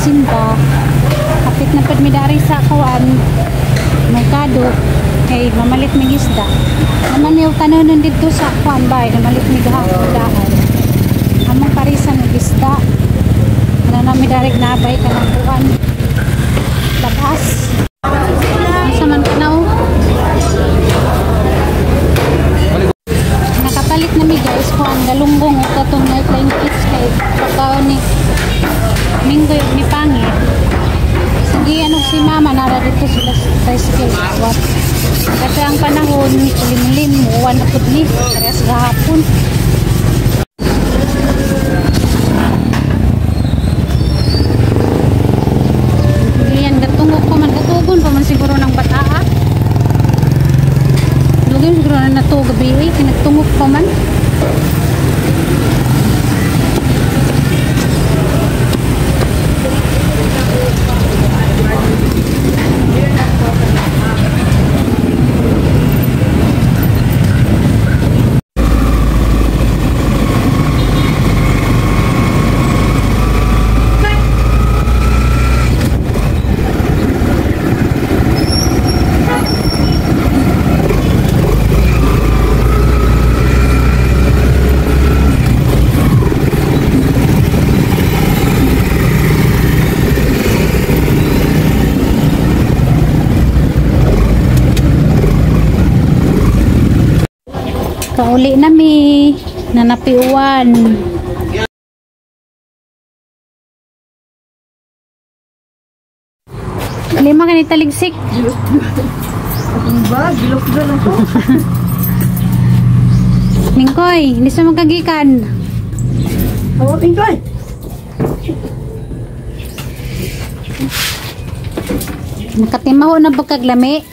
Simba. Kapit na pud mi dari sa kuan merkado kay mamalit mig isda. Naman yung tanunon dito sa kuan bay, namalit mig gahapon. Among parisan og isda. Ano na mi dari nabay kanang kuan. Labas. Asa man kanaw? Nakapalit na mi guys kuan galunggong ug katong night line kids kay pagkaon ni Minggoy ug ni Pangit. Sige, ano si mama nara dito sila sa tricycle what. Kasi ang panahon kulimlim uwan na pud ni parehas gahapon. Iyan gatungok pa man gatugon pa man siguro ng bataa. Dugay siguro na nato gabi eh kinagtungok pa man. Kauli nami nanapiuan. Lima ka ni taligsik. Ba, gilok na ko. Mingkoy, hindi sa magkagikan. Oo, Mingkoy. Nakatimaho na pagkaglami.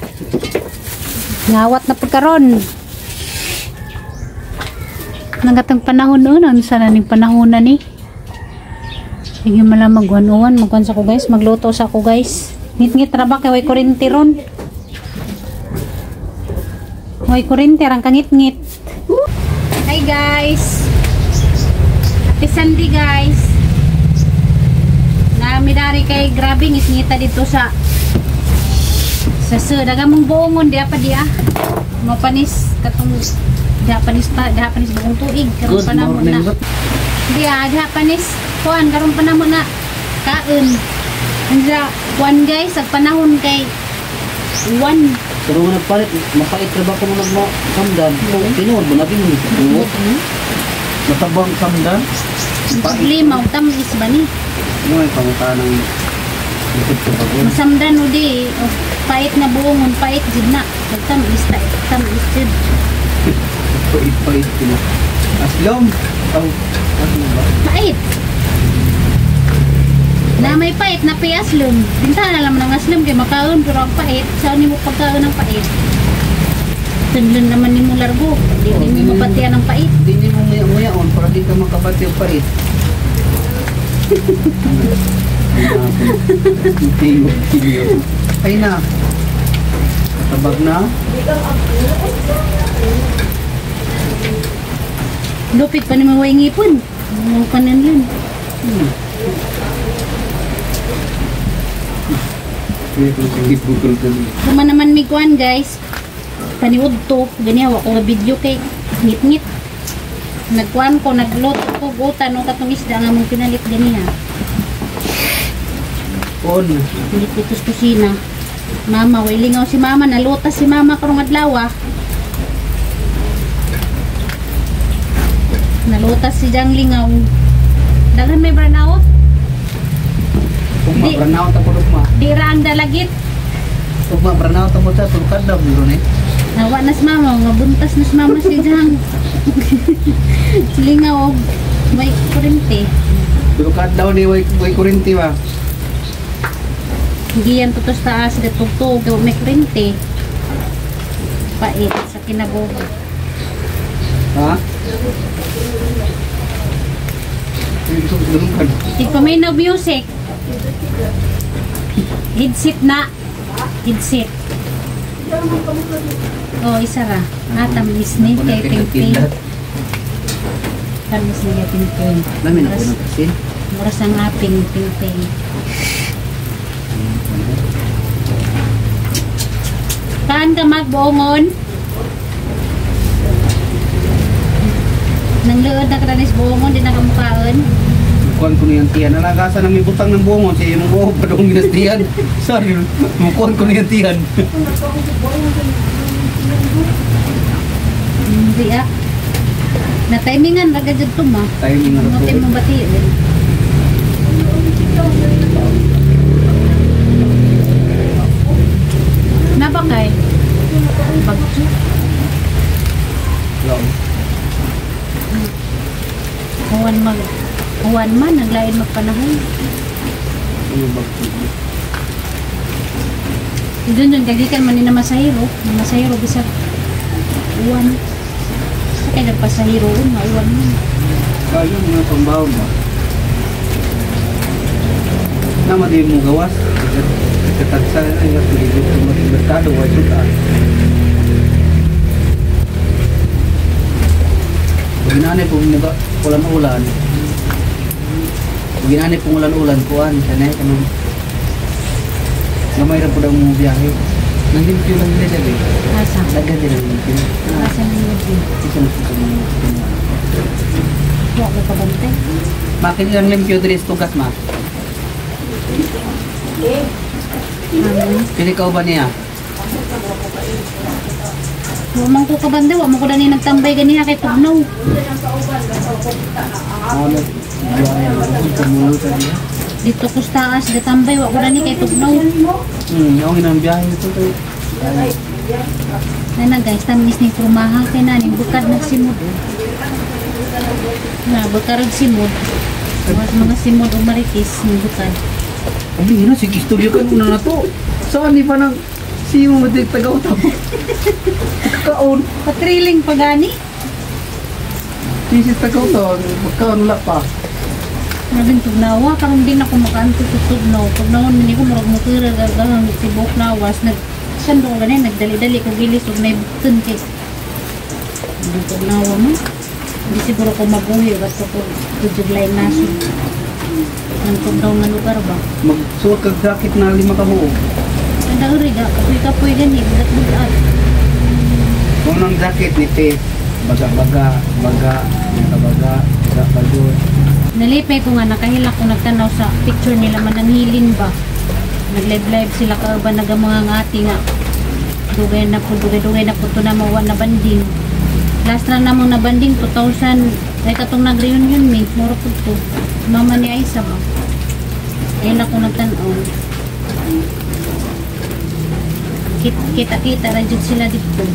Ngawat na pagkaron. Nangatang panahon noon, ano sana ning panahon na ni? Sige mala magwan-uwan, magwan sa ko guys, magluto sa ko guys. Ngit-ngit ra ba kay way kuryente ron? Way kuryente rang kangit-ngit. Hi guys. Happy Sunday guys. Nami dari kay grabe ngit-ngita dito sa sa daga mong buongon diya pa diya. Mapanis katong Japanese pa, Japanese buong tuig karon pa namo na. Diya Japanese kuan karon pa namo na kaon. Unsa kuan guys, ag panahon kay uwan. Pero nga nagpalit, mapait ra ba ko nagmo samdan? Tinuod ba natin ni? Matabang samdan? Problema og tamis ba ni? Mo ay pangutan ng likod sa bagon. Masamdan o di, o pait na buongon, pait jud na. Pag tamis ta, tamis jud. Pait-pait na. Aslom. Oh, ano ba? Pait. Na may pait na piaslom. Binta na lang ng aslom kay makaon pero ang pait, saan nimo pagkaon ang pait? Tundon naman nimo largo. Di oh, nimo mabatian ang pait. Di nimo muya-muyaon para di ka makabati og pait. Ay na. Tabag na. Lupit pa naman way ngipon. Mga kananlan. Kuma naman may kuan guys. Paniud to. Gani hawa ko nga video kay ngit-ngit. Nagkuan ko, nagluto ko gutan o katong isda nga mong pinalit ganiha. On. Ngit dito sa kusina. Mama, way lingaw si mama. Nalutas si mama karong adlaw. Nalutas si Jang Lingaw. Daghan may brownout. Ugma brownout ako ugma. Di ra ang dalagit. Ugma brownout ako sa tulkad daw bro ni. Nawa na si mama, nga buntas na si mama si Jang. Lingaw og may kurente. Tulkad daw ni way kurente ba. Giyan tutos taas gatugtog kay may kurente. Pait sa kinabuhi. Ha? Tigpaminaw music. Headset na. Headset. Oh, isa ra. Ah, tamis ni kay Pingping. Tamis ni kay Pingping. Namin ako ng asin. Mura sa ngaping ping-ping. Kaan ka magbuongon? Nang luod na kadanis buongon, di na kamukaan. Mukuan ko niyang tiyan. Nalagasan na may butang ng buongon. Siya yung buo pa doon ginastiyan. Sorry. Mukuan ko niyang tiyan. Hindi ah. Na-timingan, raga dyan to ma. Timing na Mga to. mo batiin. Nabakay? Bagyo. Long. Huwan mag huwan man naglain magpanahon. Ano bagyo? Doon doon gagikan man ni na masahiro, na masahiro bisag uwan. Sa kay nagpasahiro mauwan man. Kaya mga pambawon ba? Nama di mo gawas. Katagsa ay matulog ko magmerkado wa suka. Ginani po muga ulan-ulan. Ginani po ulan-ulan kuan kanay kanang gamay ra pud ang mo biyahe. Nanglimpyo lang nila dyan eh. Asa? Daghan din ang limpyo. Asa ni mo? Isa na sa mga Wa ko kabantay. Bakit lang limpyo diri sa tugas ma? Pili ka ba niya? Wa man ko kabantay, wa man ko dani nagtambay ganiha kay tugnaw. Ano? Dito ko sa taas, gatambay wa ko dani kay tugnaw. Yung inang biyahe ito to. Nana guys, tamis ni kurmaha kay nani bukad nagsimod. Na bukad simod. Mga simod o maritis ni bukad. Abi, na sige istorya ka muna na to. Saan ni pa nang siyo mo di tagaw to. Kaon. Patriling pa gani. Sisis tagaw to, kaon wala pa. Murag tugnawa karon din ako makaanto sa tugnaw. Tugnawon man ko murag mutira gagahang tibok lawas nag sando ko gani nagdali-dali ko gilis ug nay bukton kay. Hindi tugnawa mo. Hindi siguro ko mabuhi basta ko tujuglay naso. Nang tugnaw nga lugar ba? Magsuot kag jacket na 5 ka buok. Ang uri ga, kapoy-kapoy gani, bugat-bugat. Kung nang jacket ni Pes, baga-baga, baga, baga, baga, baga. Nalipay ko nga nakahilak ko nagtanaw sa picture nila mananghilin ba. Nag-live-live sila kauban naga mga ngati nga. Dugay na po, dugay-dugay na po ito na mawa na banding. Last na namang na banding, 2000, ay katong nag-reunion mi, mura po to. Mama ni Aisa ba? Ayun ako nagtanaw. Kita-kita ra jud sila dito.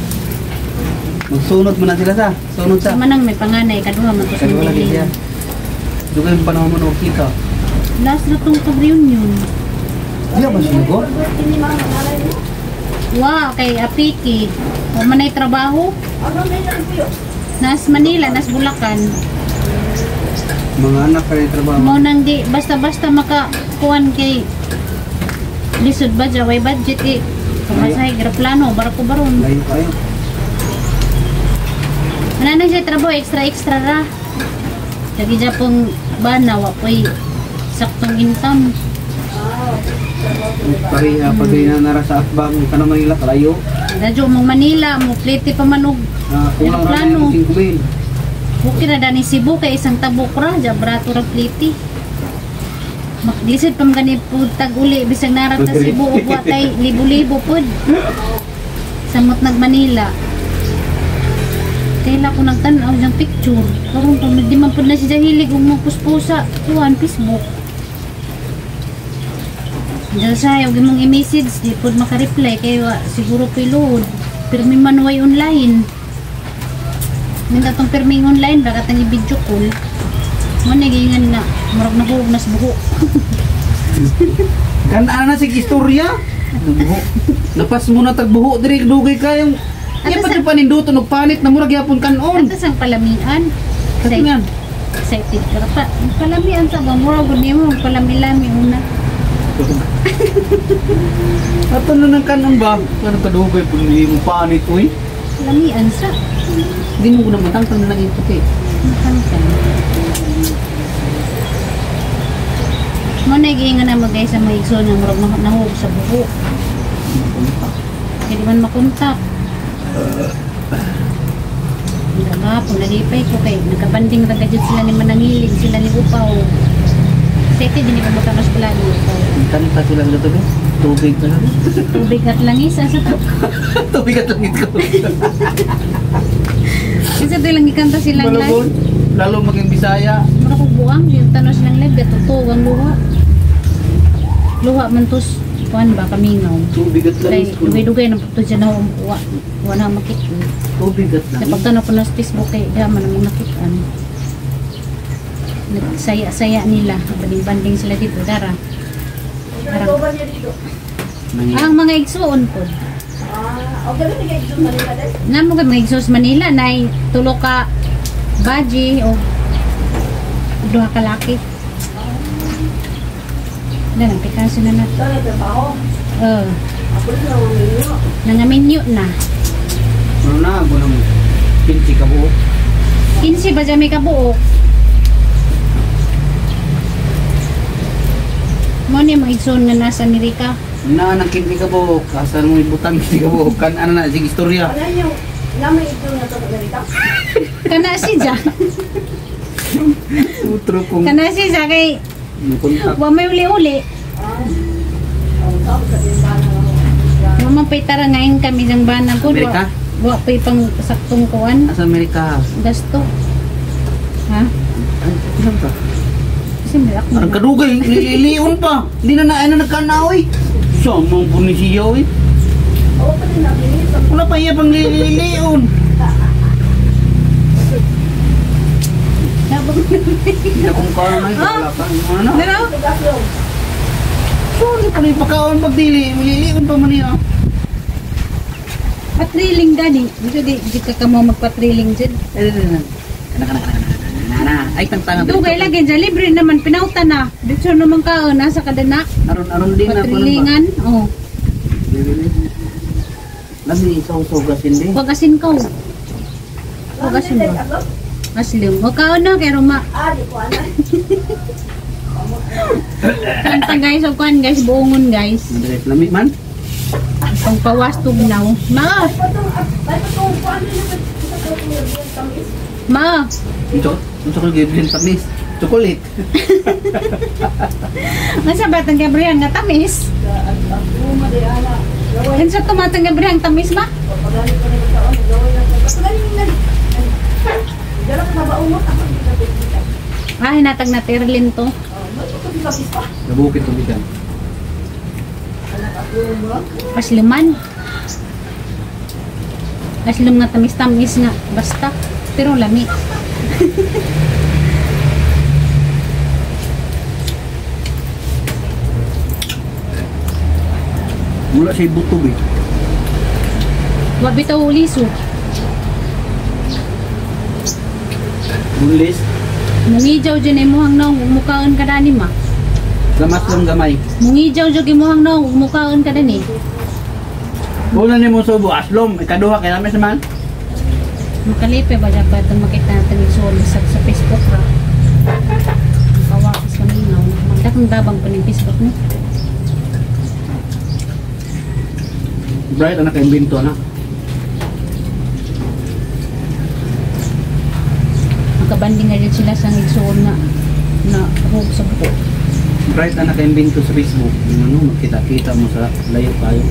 Magsunod mo na sila sa, sunod sa. Sa manang may panganay, kaduha man to sa Kaduha lagi siya. Dugay yung panahon mo na kita. Last na tong pag-reunion. Di ba siya ko? Wow, kay Apiki. Wa man ay trabaho. Nas Manila, nas Bulacan. Mga anak kay trabaho. Mo nang di basta-basta makakuan kay lisod ba dya, way budget eh. Pamasahe, eroplano, barko baron. Layo kayo. Wala na siya trabaho, extra-extra ra. Lagi dya pong bana, wa po'y saktong income. Pareha, pag na nara sa akbang, ka na Manila, kalayo. Dadyo mong Manila, mo plete pa manog. Kulang ra na Eroplano. yung 5,000. Okay na dani Cebu kay isang tabok ra, dya brato ra plete. Maklisod pa man gani pud tag-uli bisag narat sa Cebu ug wa tay libo-libo pud. Samot nag Manila. Kaya ko nagtan-aw diyang picture. Karon pa di man pud na siya hilig og magpuspusa kuan Facebook. Diyan sa og imong i-message di pud maka-reply kay wa siguro piload. Pirmi man way online. Minta tong pirmi online baka tang i-video call. Mo nagingan na murag nahurog nas buho. Kanaan na sig istorya. Buho. Napas mo na tagbuho diri dugay kayong. Iya pa di paninduto og panit na murag gyapon kanon. Ato sang palamian. Katingan. Excited ka pa. Palamian sa ba murag gud nimo palami-lami una. Ato na nang kanon ba? Ano ka dugay pud ni mo panit uy. Palamian sa. Di mo ko na matangtang na lang ito kay. Matangtang. Mo na giingon na mo guys sa mga igsoon nga murag nahug sa buho. Kaya di man makontak. Gahapon nalipay ko kay nagkabanding ra gajud sila ni Manangilig, sila ni Upaw. Sete din ko makamas pala ni Upaw. Kanta sila sa tubig. Tubig na lang. Tubig at langis asa to. Tubig at langit ko. Kasi to lang gikanta silang Malabon. live. Lalo maging Bisaya. Mura ko buang yung tanaw silang live gatotoo ang luha. Luha man tos kuan ba kamingaw. Tubig at Kay langit ko. dugay-dugay na to dyan ako wa wa na makita. Tubig at Sa langit. pagtanaw ko na sa Facebook kay di man namang nakitaan. Nagsaya-saya nila, banding-banding sila dito dara. Ano ba niya dito? Ang mga igsuon po. Ah, okay lang nag-exo Manila din. Namo kay mga igsuon sa Manila nay tulo ka baji o duha ka laki. Dalang pikaso na nato. Saan nagtrabaho? Ako rin na mamilyo. Nangaminyo na. Ano na, ako ng 20 ka buo. 15 ba dyan may kabuok? Mo ni mga igsoon nga nasa Amerika. Na, nang 15 ka buo. Kasan mo ibutang 15 ka buo. Kan, ano na, sige, istorya. Ano yung namin ito nga to Amerika? Kana si Ja. Utro kong Kana si Ja kay yung kontak. wa may uli-uli. Ah. Oh, sabi sa tindahan na ako. Wa man pay tara ngayon kami ng banang ko. Amerika? Wa pay pang saktong kuan. Nasa Amerika. Gasto. Ha? Ay, ilan ka? Kasi may ako. Ang kadugay, lilion pa. Hindi na na, ano, nagkanaoy. Samang po ni siya, oy. Oo, pa din namin. Wala pa iya pang lilion. Hindi na kung kaon na, wala pa. Ano na? Pero, Tugas yun. Sorry pa rin pagkaon pagdili. Lilion pa man niya. patriling gani. Dito di ka kamo magpatriling dyan. Eh, eh, eh. Kana, kana, kana, kana, kana, kana. Ay, tangtanga. Dugay lagi dyan. Libre naman. Pinauta na. Dito naman kaon. Nasa kadana. Aron, aron din na. Patrilingan. Oh. Lami, isaw-saw gasin din. Huwag asin ko. Huwag asin ba? Aslim. Huwag kaon na kay Roma. Ah, di ko ana. Kanta guys. O kuan guys. Buongon guys. Madalit lami man. Pang pawas tugnaw. Ma! Patong, ay patong kuan din sa tamis. Ma! Ito, ito ko Gabriel tamis. Chocolate. Nasa batang Gabriel nga tamis? Ako di ana. Gaway. Ano sa tumatang Gabriel tamis ma? Pagani ko na kaon, gaway na ko. Pagani na. Dala ko na ba umot ako di ka kita. Ah, hinatag na Terlin to. Oh, may pagkakapis pa. Nabukit tubigan. Anak ako mo. Asliman. Aslim nga tamis-tamis nga. Basta. Pero lami. Mula siya butob eh. Wa bitaw uliso. Bunlis. Mungijaw dyan imuhang naong mukaon ka dani ma. Gamas lang gamay. Mungijaw dyan imuhang naong mukaon ka dani. Una ni mo subo, aslom. Ikaduha, kaya namin man. Makalipe ba dapat ang makita natin yung suol sa Facebook ra. Kawa ko sa mingaw. Magdakang dabang pa ng Facebook ni. Bright, anak imbento na. Magkabanding nga din sila sa igsuon nga na hug sa buko. Bright, anak imbento sa Facebook. Yung ano, magkita-kita mo sa layo kayo.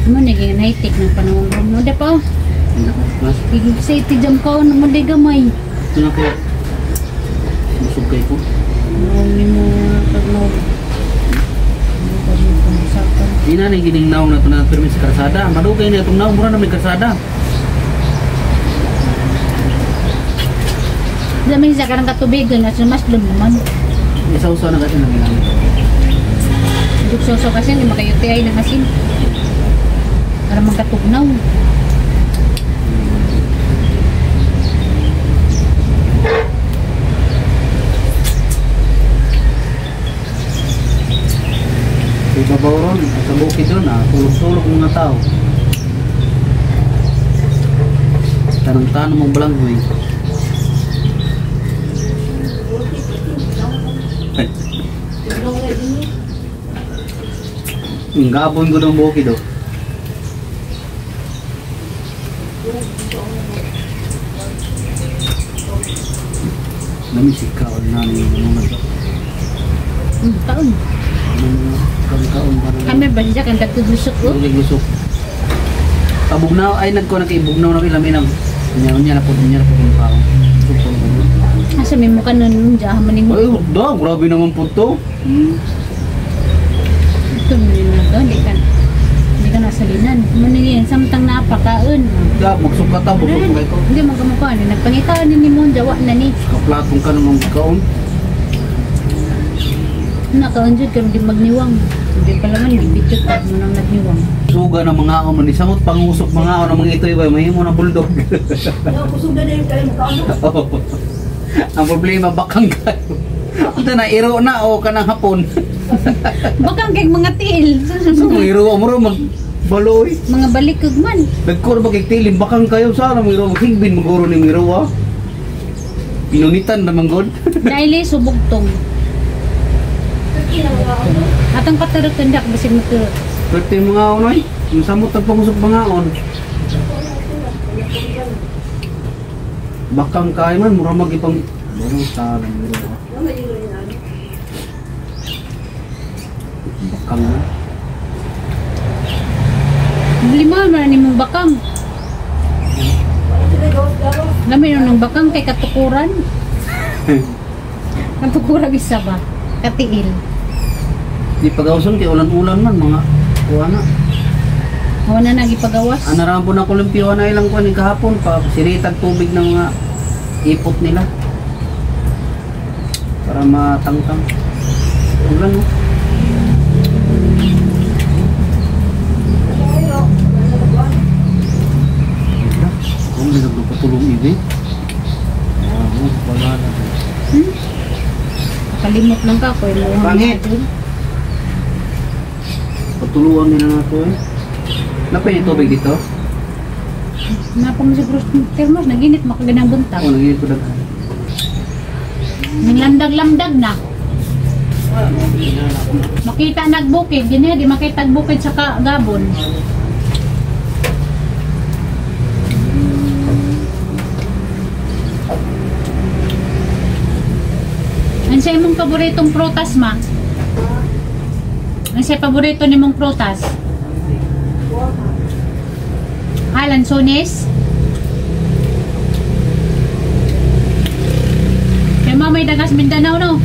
Mo naging high-tech ng panahon ron. No, di pa oh. Mas, Excited jam ka mo di gamay. ito na kaya. Busog kayo ko. No, ni mo pag no. Di na nang gining naong na ito na permis sa karsada. Madugay na itong naong, mura na may karsada. Dami sa karang katubigan at sumaslom naman. Isaw-saw na kasi nang ginamit. Dugsoso kasi hindi maka-UTI na asin. Para magkatugnaw. Sa ibabaw ron, sa bukid ron, tulog-tulog mga tao. Tanong-tanong mong balanghoy. Ang gabon ko ng bukid oh. Namin si kaon namin yung mga Kaon. Kaon pa na. Kami ba siya kang dagtugusok oh. Lusok. Kabugnaw ay nagko na kay bugnaw na kay nang nya na po yung kaon. Asa may mukha nun diyan man nimo. Ay, da, grabe naman po to. Ito na to, di ka. Di ka nasalinan. Mo ni yan samtang napakaon. Da, magsuka ta, busog mo kay ko. Hindi man kamukha ni nagpangita ni nimo jawa na ni. Kaplatong ka namang kaon. Nakaon jud karon di magniwang. Hindi pa laman gibityot pa mo nang nagniwang. Suga na mga ako man samot pangusok mga ako ng mga itoy ba mahimo na bulldog. Kusog na din kayo mukha. Ang problema bakang kayo. Unta na iro na o kanang hapon. Bakang kay mga tiil. So, mga iro mo ro mag baloy. Mga balikog man. Nagkor ba kay tilim bakang kayo sana mga iro maghigbin maguro ni mga iro ah. Pinunitan naman god. Dahil subugtong. Atang paturok tundak bisig mo turok. Pwerte mga onoy. Yung samot ang pangusok mga on. Bakang kayo man mura magipang Mura sana mga iro ah. Bakang na. Lima man ni mong bakang. Lamin nung bakang kay katukuran. Katukuran isa ba? Katiil. Di pagawson kay ulan-ulan man mga kuha na. Wala na nagipagawas. Ana ra po na kolumpyo na ilang kuan kahapon pa siritag tubig ng mga ipot nila. Para matangtang. Ulan no. Kung di nagpatulong ibi. Wala na. Kalimot lang ka ko. Pangit. Patuluan nila na to eh. Napay yung tubig dito? Napa mo siguro termos, naginit makaganang buntag. Oo, naginit ko daghan. Nanglamdag-lamdag na. Makita nagbukid, gini di makita nagbukid sa gabon. Ano sa imong paboritong prutas, ma? Ano sa paborito nimong prutas? Ah, lansones? Kaya ma, may dagas Mindanao, no?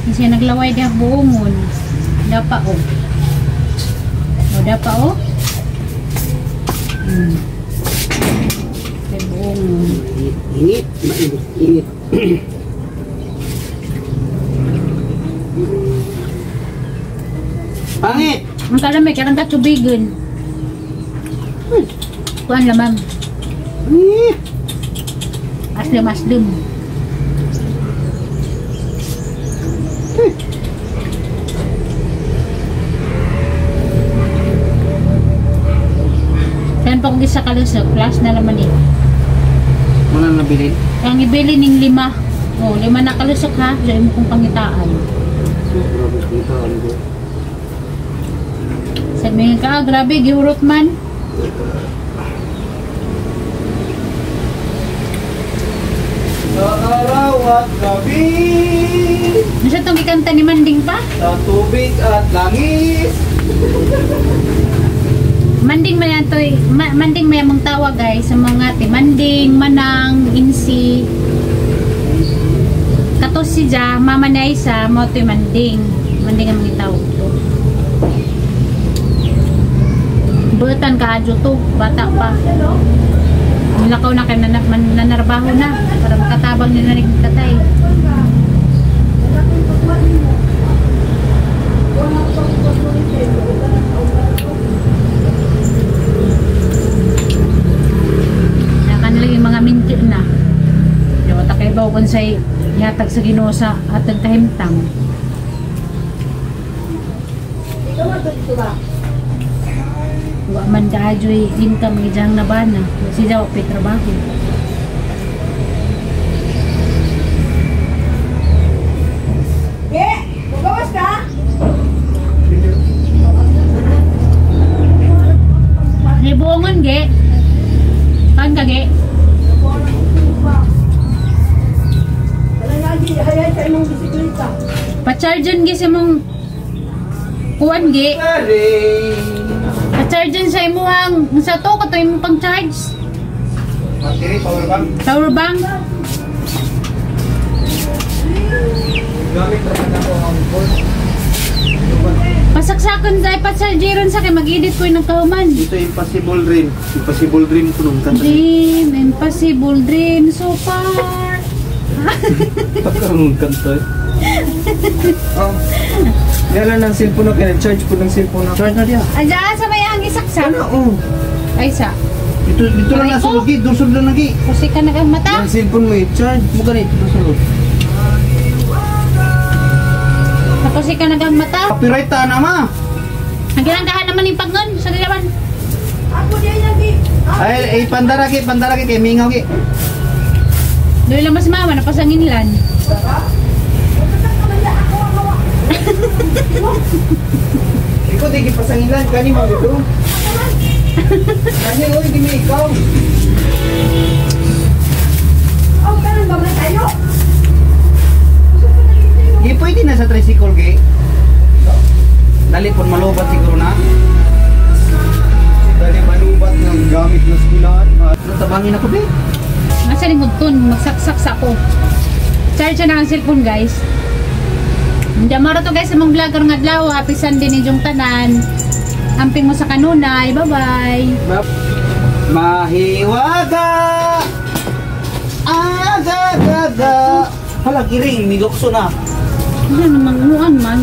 Kasi naglaway diha buongon. Dapa o. O dapa o. Kay buongon. Init, mainit, init. Pangit! Ang kalami, karang katsubigon. Kuan lamang. Init! Aslim aslim. Saan pa kung isa kalusog, flash na naman eh. Wala na nabilin? Ang ibili ning 5. Oh, 5 na kalusok ha. Diyan mo kong pangitaan. Grabe, pangitaan ko. Sabi ka, ah, grabe, gihurot man. Sa araw at gabi, Nasa itong ikanta ni Manding pa? sa tubig at langis. Manding man yan to, manding may mong tawag guys sa mga ti Manding, Manang, Insi. Katos si Ja, mama na isa, mo to'y Manding. Manding ang mga tawag to. Butan ka adyo to, bata pa. Nilakaw na kayo, nanarbaho na para makatabang nila ni tatay. Nakanila yung mga minti na. Diwata kayo. Kaibaw kung sa'y yatag sa Ginoo sa atong kahimtang. Ikaw man to dito ba? Wa man kaajoy income ni Jang Nabana. Si Jaw pay trabaho. Ge, magawas ka? Hibuongon ge. Kan ka ge. Wala na gi, hayay sa imong bisikleta. Pa-chargeon ge sa imong kuan ge. Pa-chargeon sa imuhang sa to kato imong pang-charge. Battery, power bank. Power bank. Gamit ra na ko ang phone. Pasaksakon sa pa-chargeron sa kay mag-edit ko yung nagkahuman. Ito impossible dream. Impossible dream ko nung kanta. Dream, impossible dream so far. Pagkarong kanta. Oh. Yala ng cellphone na kaya charge po ng cellphone na. Charge na diya. Andiyan sa may ang isaksak. Ano oh? Ay sa. Dito dito lang Aray nasa ko. lugi, dusod lang lagi. Kasi ka nagang mata. Yung cellphone mo i-charge. Mo gani dusod. Tapos ka nagang mata. Copyright ta na ma. Ang ginanggahan naman yung pagnon sa dilawan. Ako di ay lagi. Ay, ay pandara ki, pandara ki kay mingaw ki. Doon lang mas mama, napasangin lan. Ikaw di gipasangilan kani mo dito. Kani oy di mi ikaw. Oh, karon ba man tayo? Di pwede na sa tricycle ki. Dali pon malubat siguro na. Dali malubat ng gamit na eskwelahan. Ano tabangin ako be? Nasa lingkod tun, magsaksak sa ako. Charge na ang cellphone guys. Hindi maro to guys sa mga vlogger nga adlaw. Happy Sunday ninyong tanan. Amping mo sa kanunay. Bye-bye. Mahiwaga. Aga gaga. Hala giring migokso na. Ano naman, uan man.